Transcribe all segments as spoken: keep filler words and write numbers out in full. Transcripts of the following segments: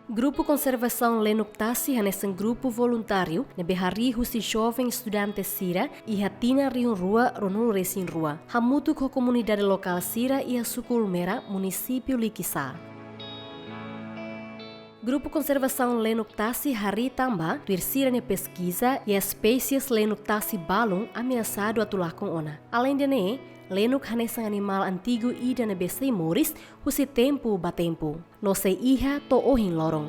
Grupu Konservasaun Lenuk Tasi hanesan grupu voluntáriu ne'ebé harii husi joven estudante sira iha tinan rihun rua ruanulu resin rua, hamutuk ho komunidade lokál sira iha suku Ulmera, munisípiu Likisá. Grupu Konservasaun Lenuk Tasi harii tanba tuir sira-nia peskiza iha espésies lenuk tasi balun ameasadu atu lakon ona. Aleinde ne'e, lenuk hanesan animál antigu ida ne'ebé sei moris husi tempu ba tempu, no sei iha to'o ohin loron.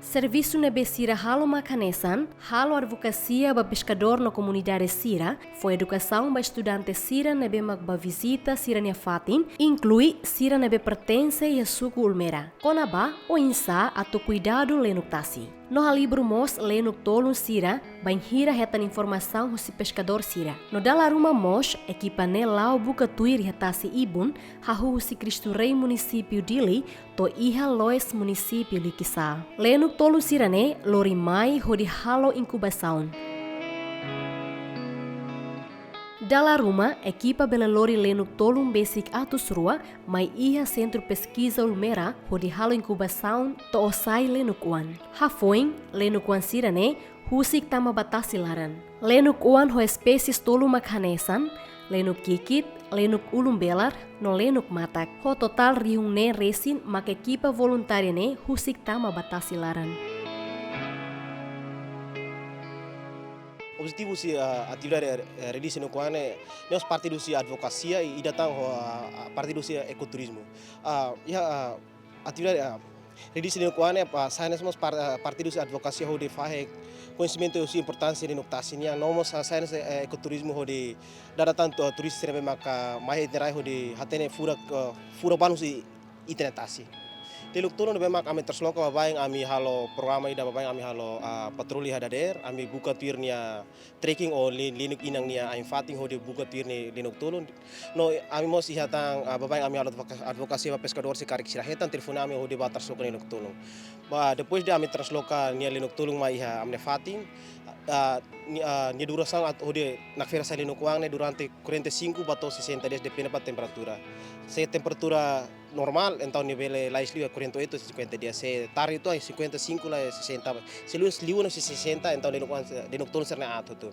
Servisu ne'ebé sira halo mak hanesan halo advokasia ba peskadór no komunidade sira, fó edukasaun ba estudante sira ne'ebé mak bá vizita sira-nia fatin, inklui sira ne'ebé pertense iha suku Ulmera, kona-ba oinsá atu kuidadu lenuk tasi. No halibur mós lenuk tolun sira bainhira hetan informasaun husi peskadór sira. No dala ruma mós, ekipa ne'e la'o buka tuir iha tasi ibun, hahú husi Cristo Rei, munisípiu Dili, to'o iha Loes, munisípiu Likisá. Lenuk tolun sira-ne'e lori mai hodi halo inkubasaun. Dala ruma, ekipa bele lori lenuk tolun besik atus rua mai iha Sentru Peskiza Ulmera hodi halo inkubasaun to'o sai lenuk oan. Hafoin, lenuk oan sira-ne'e husik tama ba tasi laran. Lenuk oan ho espésies tolu mak hanesan, lenuk kikit, lenuk ulun belar, no lenuk matak. Ho totál rihun neen resin mak ekipa voluntária ne'e husik tama ba tasi laran. Objetivu husi, ah, atividade, eh, rilis lenuk oan ne'e, ne'e mós parte husi advokasia i ida tan ho, ah, ah, parte husi ekoturizmu. Ah, iha, ah, atividade, ah, rilis lenuk oan ne'e, ah, sai hanesan mós par-, ah, parte husi advokasia hodi fahe koñesimentu husi importánsia lenuk tasi nian, no mós, ah, sai hanesan, eh, ekoturizmu hodi dada tan, ah, turista sira ne'ebé maka mai iha ita-nia rai hodi hatene furak, ah, furak banus i ita-nia tasi. Lenuk tolun ne'ebé mak ami transloka baibain ami halo programa ida, baibain ami halo, ah, patroli iha dadeer, ami buka tuir nia trekking ou le-, lenuk inan nia ain-fatin hodi buka tuir nia lenuk tolun. No ami mós iha tan, ah, baibain ami halo advoka-, advokasia ba peskadór se karik sira hetan, telefone ami hodi bá transloka lenuk tolun. Ba, depois de ami transloka nia lenuk tolun mai iha ami-nia fatin, ah, ni-, ah, nia durasaun atu hodi nakfera sai lenuk oan ne'e durante quarenta e cinco ba to'o sessenta dias, depende ba temperatura. Se temperatura normál, entaun nia bele lais liu quarenta e oito, cinquenta dias. Se tarde uitoan, cinquenta e cinco la sessenta. Se liu, liu no se sessenta, entaun lenuk oan, lenuk tolun sira-ne'e aat hotu.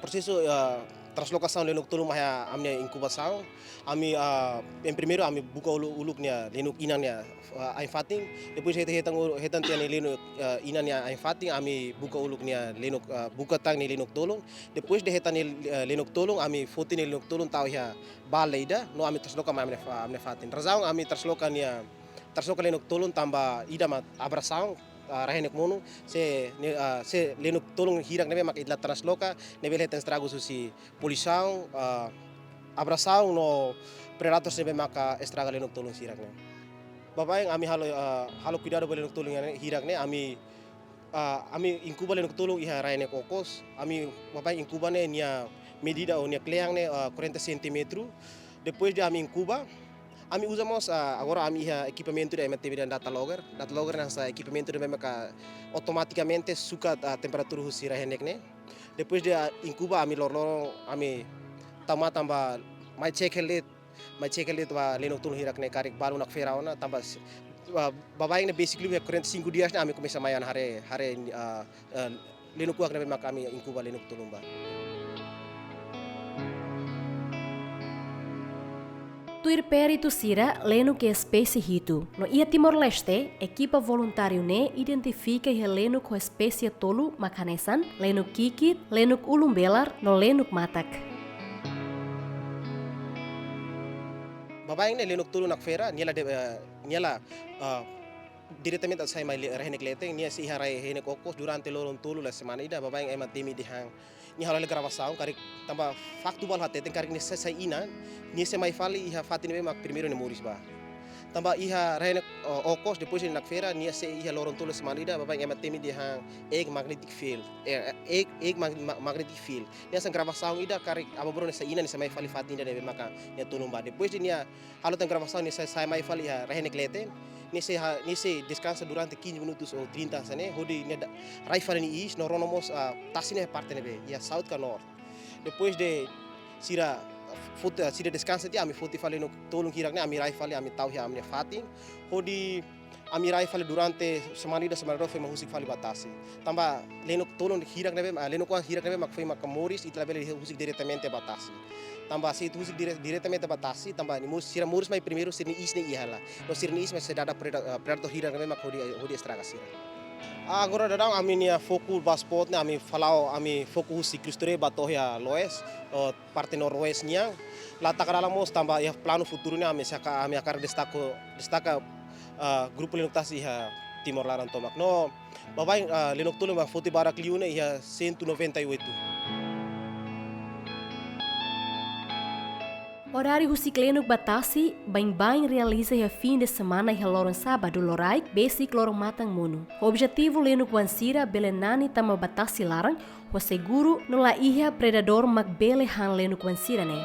Prosesu, ah, translokasaun lenuk tolun mai iha ami-nia inkubasaun. Ami, ah, yang primeiru ami buka ulu-, uluk nia lenuk inan nia, ah, ain-fatin. Depois hetan, hetan ulu-, hetan tiha nia lenuk, ah, inan nia ain-fatin, ami buka uluk nia lenuk, ah, buka tan nia lenuk tolun. Depois de hetan nia, ah, lenuk tolun, ami foti nia lenuk tolun tau iha bale ida, no ami transloka mai ami-nia fa-, ami-nia fatin. Razaun ami transloka nia, transloka lenuk tolun tanba ida mak abrasaun, ah, rai-henek monu, se ne-, ah, se lenuk tolun hirak ne'ebé mak ita la transloka, ne'e bele hetan estragu husi poluisaun, ah, abrasaun no predadór ne'ebé maka estraga lenuk tolun hirak ne'e. Baibain ami halo, ah, halo kuidadu ba lenuk tolun hirak ne'e, ami, ah, ami inkuba lenuk tolun iha rai-henek okos, ami baibain inkuba ne'e nia medida ou nia kle'an ne'e, ah, quarenta centímetro. Depois de ami inkuba, ami uza mós, ah, agora ami iha ekipamentu ida ema temi dehan data logger. Data logger ne'e hanesan ekipamentu ida ne'ebé maka automatikamente sukat, ah, temperatura husi rai-henek ne'e. Depois de, ah, inkuba, ami loroloron, ami tama tanba mai cek hela de'it, mai cek hela de'it ba lenuk tolun hirak ne'e karik balu nakfera ona tanba s-, ah, baibain ne'e besik liu quarenta e cinco dias ne'e ami komesa mai an haree, haree, ah, eh, lenuk oan ne'ebé maka ami inkuba lenuk tolun ba. Tuir peritu sira, lenuk iha espésie hitu. No iha Timor-Leste, ekipa voluntáriu ne'e identifika iha lenuk ho espésie tolu mak hanesan, lenuk kikit, lenuk ulun belar, no lenuk matak. Baibain ne'e lenuk tolun nakfera, nia la de-, eh, nia la, eh, diretamente atu sai mai le-, rai-henek leten, nia sei iha rai-henek okos durante loron tolu la semana ida, baibain ema temi dehan. Nia halo hela gravasaun, karik tanba faktu balu hateten karik nia sai, sai inan, nia sei mai fali iha fatin ne'ebé mak primeiru nia moris ba. Tanba iha rai-henek, o-, okos, depois de nakfera, nia sei iha loron tolu la semana ida, baibain ema temi dehan egg magnetic field. Eh, egg, egg mag-, ma-, magnetic field. Nia hanesan gravasaun ida karik aban-bainrua nia sai inan, nia sei mai fali fatin ida ne'ebé maka nia tulun ba. Depois de nia halo tan gravasaun, nia sei sai mai fali iha rai-henek leten. Nia sei ha-, nia sei deskansa durante quinze minutos ou trinta hanesan ne'e, hodi nia da-, rai fali nia iis, no rona mós, ah, tasi ne'e parte ne'ebé, iha south ka north. Depois de sira, Foti, ah, sira deskansa tiha, ami foti fali lenuk tolun hirak ne'e, ami rai fali, ami tau iha ami-nia fatin. Hodi ami rai fali durante semana ida semana rua foin mak husik fali ba tasi. Tanba lenuk tolun hirak ne'ebé, ah, lenuk oan hirak ne'ebé mak foin mak moris, ita labele husik diretamente ba tasi. Tanba se ita husik dire-, diretamente ba tasi, tanba nia moris, sira moris mai primeiru sira-nia iis ne'e iha hela. No sira-nia iis mak sei dada preda-, ah, predadór hirak ne'ebé mak hodi, hodi estraga sira. Agora daudaun ami-nia foku ba sport ne'e ami hala'o, ami foku husi Cristo Rei ba to'o iha Loes, ah, parte noroeste nian. La taka dalan mós tanba iha planu futuru ne'e ami saka, ami hakarak destaka, destaka, ah, grupu lenuk tasi iha Timor laran tomak. No baibain, ah, lenuk tolun mak foti barak liu ne'e iha cento e noventa e oito. Oráriu husik lenuk ba tasi baibain realiza iha fin de semana iha loron sábadu loraik besik loron matan monu. Objetivu lenuk oan sira bele nani tama ba tasi laran ho seguru no la iha predadór mak bele han lenuk oan sira ne'e.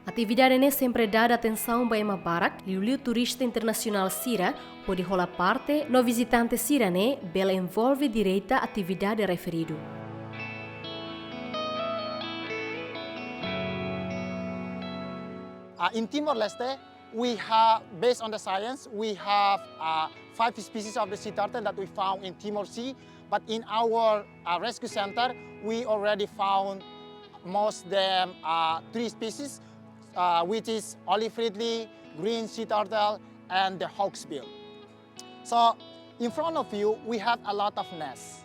Atividade ne'e sempre dada atensaun ba ema barak, liuliu turista internasionál sira, hodi hola parte, no vizitante sira ne'e bele envolve direta atividade referidu. Uh, in Timor-Leste, we have, based on the science, we have uh, five species of the sea turtle that we found in Timor Sea. But in our uh, rescue center, we already found most them uh, three species, uh, which is olive ridley, green sea turtle, and the hawksbill. So in front of you, we have a lot of nests.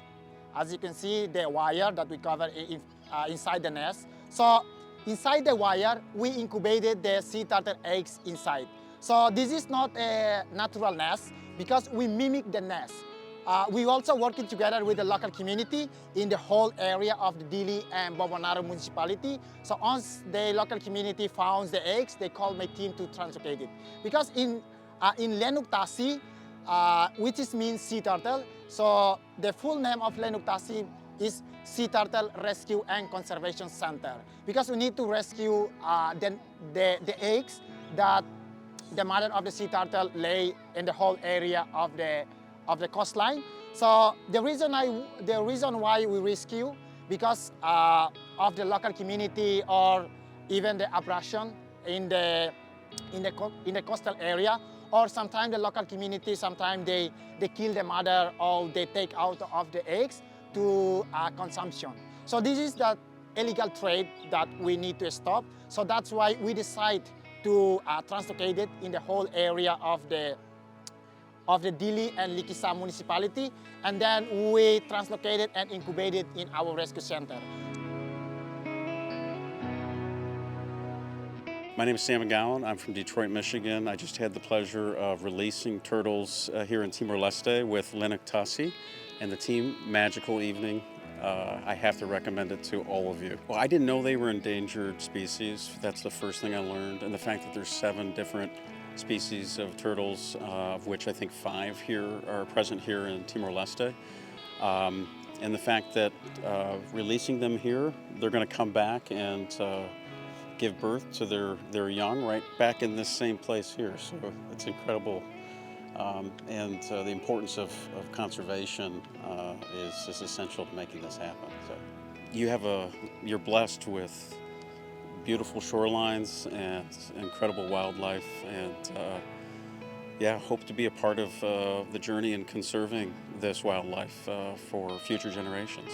As you can see, the wire that we cover in, uh, inside the nest. So inside the wire, we incubated the sea turtle eggs inside. So this is not a natural nest because we mimic the nest. Uh, we also working together with the local community in the whole area of the Dili and Bobonaro municipality. So once the local community founds the eggs, they call my team to translocate it. Because in uh, in Lenuk Tasi, uh, which is means sea turtle. So the full name of Lenuk Tasi is Sea Turtle Rescue and Conservation Center, because we need to rescue uh, the, the, the eggs that the mother of the sea turtle lay in the whole area of the of the coastline. So the reason I the reason why we rescue because uh, of the local community or even the abrasion in the in the co- in the coastal area, or sometimes the local community sometimes they they kill the mother or they take out of the eggs to uh, consumption. So this is the illegal trade that we need to stop. So that's why we decide to uh, translocate it in the whole area of the of the Dili and Likisá municipality, and then we translocated and incubated in our rescue center. My name is Sam McGowan. I'm from Detroit, Michigan. I just had the pleasure of releasing turtles uh, here in Timor-Leste with Lennox Tassi and the team. Magical evening. Uh, I have to recommend it to all of you. Well, I didn't know they were endangered species. That's the first thing I learned. And the fact that there's seven different species of turtles, uh, of which I think five here are present here in Timor-Leste. Um, and the fact that uh, releasing them here, they're going to come back and uh, give birth to their, their young right back in this same place here. So it's incredible. Um, and uh, the importance of, of conservation uh, is, is essential to making this happen. So you have a, you're blessed with beautiful shorelines and incredible wildlife, and uh, yeah, hope to be a part of uh, the journey in conserving this wildlife uh, for future generations.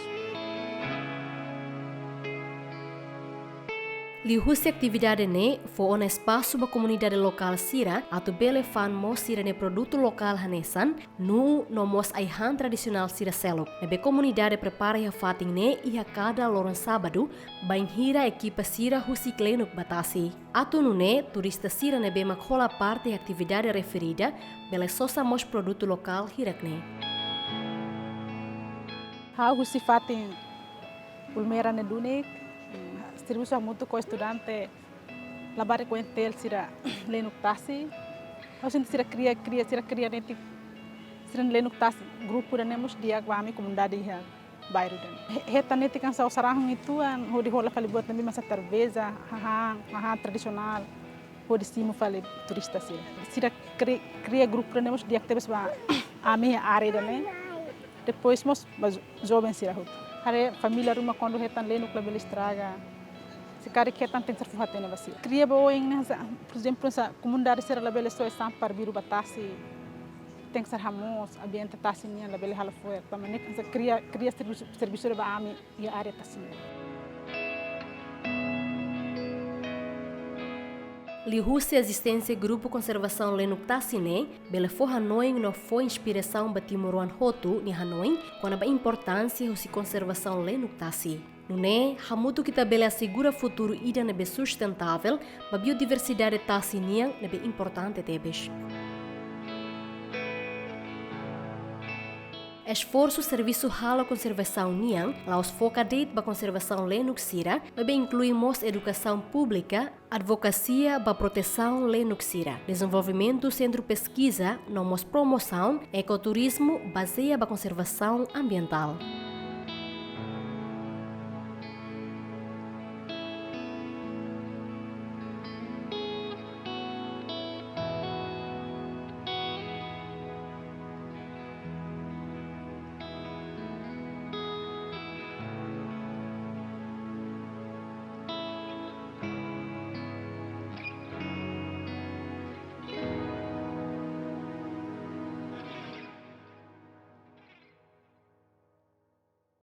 Liuhusi atividade ne'e fó ona espasu ba komunidade lokál sira atu bele fa'an moos sira-nia produtu lokál hanesan nu'u no mós ai-han tradisionál sira seluk. Ne'ebé komunidade prepara iha fatin ne'e iha kada loron sábadu, bainhira ekipa sira husik lenuk ba tasi. Atu nune'e turista sira ne'ebé mak hola parte iha atividade referida bele sosa mós produtu lokál hirak ne'e. Ha'u husi fatin Pulmeira ne'e duni, servisu hamutuk ho estudante labarik oin tiha sira lenuk tasi. Ha'u sente sira kria, kria, sira kria netik sira lenuk tasi. Grupu ida-ne'e mós di'ak ba ami komunidade iha bairru ida-ne'e. He-, hetan netik hanesan sarahun uitoan, hodi hola fali buat ne'ebé hanesan terveza, hahán, hahán tradisionál, hodi simu fali turista sira. Sira kri-, kria grupu ida-ne'e mós di'ak tebes ba ami iha área ida-ne'e. Depois mós ba jo-, joven sira hotu. Haree família ruma kuandu hetan lenuk labele estraga. Se karik hetan tenke ser fó hatene ba sira. Kria ba oin ne'e hanesan, por ezemplu, hanesan komunidade sira labele soe sampah arbiru ba tasi. Tenke ser hamoos, ambiente tasi nian labele halo fo'er. Tanba ne'e hanesan kria, kria servisu, servisu ba ami iha área tasi nian. Liuhusi ezisténsia Grupu Konservasaun Lenuk Tasi ne'e, bele fó hanoin no fó inspirasaun ba timoroan hotu nia hanoin kona-ba importánsia husi konservasaun lenuk tasi. Nune'e, hamutuk ita bele asegura futuru ida ne'ebé sustentável ba biodiversidade tasi nian ne'ebé importante tebes. Esforsu servisu halo konservasaun nian la'ós foka de'it ba konservasaun lenuk sira, maibé inklui mós edukasaun públika, advokasia ba protesaun lenuk sira, dezenvolvimentu sentru peskiza, no mós promosaun ekoturizmu bazeia ba konservasaun ambientál.